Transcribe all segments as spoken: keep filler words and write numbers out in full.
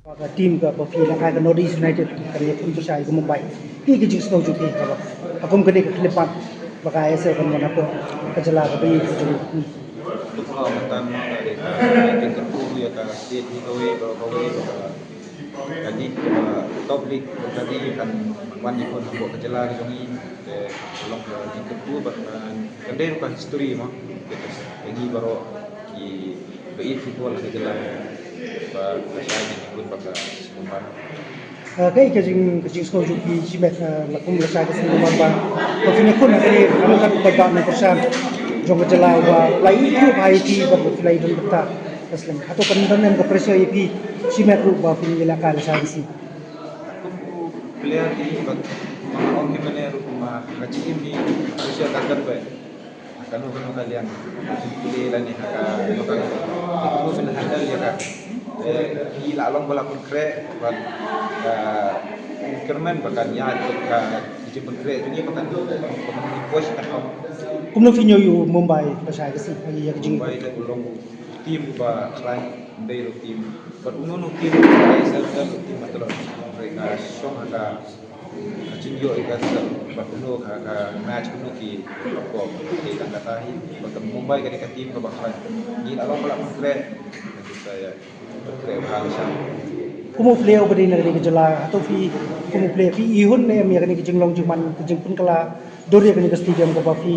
Ka team kaba phi lehkai ka North East United kan ïakhun pyrshah ïa ka Mumbai. Ki ka jingsngew jong phi kaba ha kum kane ka khyllipmat ba ka I S L kan wan hapoh ka jylla kaba ïeit ka jong ngi. Ka jingkyrkhu ïa ka state hi kawei baroh kawei ba ka league, ba top league ba ka league kan wan ïakhun hapoh ka jylla ka jong ngi. Te ka long ka jingkyrkhu bad kan dei ruh ka history mo. Te ka ngi baroh ki ba ïeit football ha ka jylla ba ka shai jingkyrkhu ba ka Mumbai. Ah, kaei ka jing, ka jingsngew jong phi shimet, ah, la kum la shai ka sngi Mumbai ba ba phin ïakhun ha kane ka lyngkhat u paidbah nongkyrshan jong ka jylla uba la ïeit ïa phi bad ba phi la ïadon bynta ka slem. Hato kan don em ka pressure ïa phi shimet ruh ba phin ïalehkai la shai ka sngi? Kum u player hi bad ma nga ong hi mane ruh ma ka jingim hi pressure kan don bha. Kano kano ka liang, phi lane ha kano kano ka, phi handle ïa ka. Eh, phi la long ba la pynkhreh bad ka kyrmen ba kan ïaid ka jingpynkhreh jong ngi ba kan, ba kan poi sha ka thong. Kumno phi ñiew ïa u Mumbai la shai ka sngi ïa ka jing Mumbai te u long u team ba khlaiñ, ym dei ruh team. Bad uno uno team ba I S L u long u team ba tlot. Ka shong ha ka Ka jingïoh ïa ka result ba kumno ka, ka match kumno ki perform. Te tang kata hi ba ka Mumbai ka dei ka team kaba khlaiñ. Ngi la long ba la pynkhreh. Ngi sa ïa pynkhreh bha sha. Kum u player uba dei na kane ka jylla, hato phi kum u player phi ihun ne em ïa kane ka jinglong jingman, ka jingpynkylla dur ïa kane ka stadium kaba phi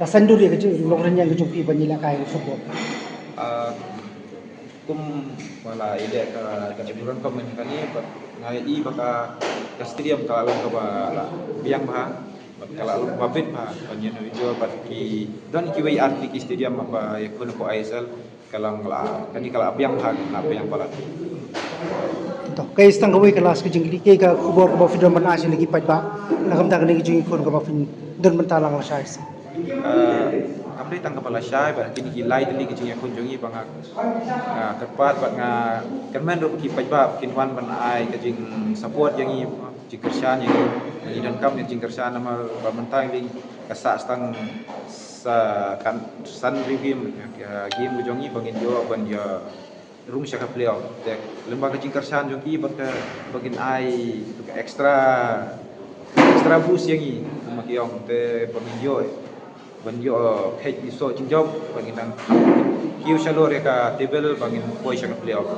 la saiñdur ïa ka jinglong rynïeng ka jong phi ban ïalehkai football? Ah, Kum ba la ïaleh ka, ka Abraham Cup mynta kane, bad nga ïohi ba ka, ka stadium ka la long kaba la biang bha, bad ka la long kaba bit bha ban ïa enjoy, bad ki don kiwei ar tylli ki stadium ba ïakhun hapoh I S L, ka long la, kane ka la biang bha, la biang palat. To, kaei sa tang kawei ka last ka jingkylli, kaei ka khubor kaba phi don ban ai sha ki paidbah na ka bynta kane ka jingïakhun kaba phin don bynta lang lashai? Ah, kam dei tang kaba lashai, bad kine ki lai tylli ki jingïakhun jong ngi ba nga, nga kyrpad bad nga kyrmen ruh ki paidbah kin wan ban ai ka jingsupport ïa ngi, jingkyrshan ïa ngi. Ngi donkam ïa jingkyrshan namar ba mynta ngi ka sah tang sa kan san hynriew game, ah, game ka jong ngi ba ngin ïoh ban ïa rung sha ka playoff. Te lyngba ka jingkyrshan jong ki bad ka, ba kin ai ka extra, extra boost ïa ngi, kumba ki ong, te ba ngin ïoh, ban ïoh phet ïa ki soh jingjop ba ngin nang kiew shalor ïa ka table ba ngin poi sha ka playoff.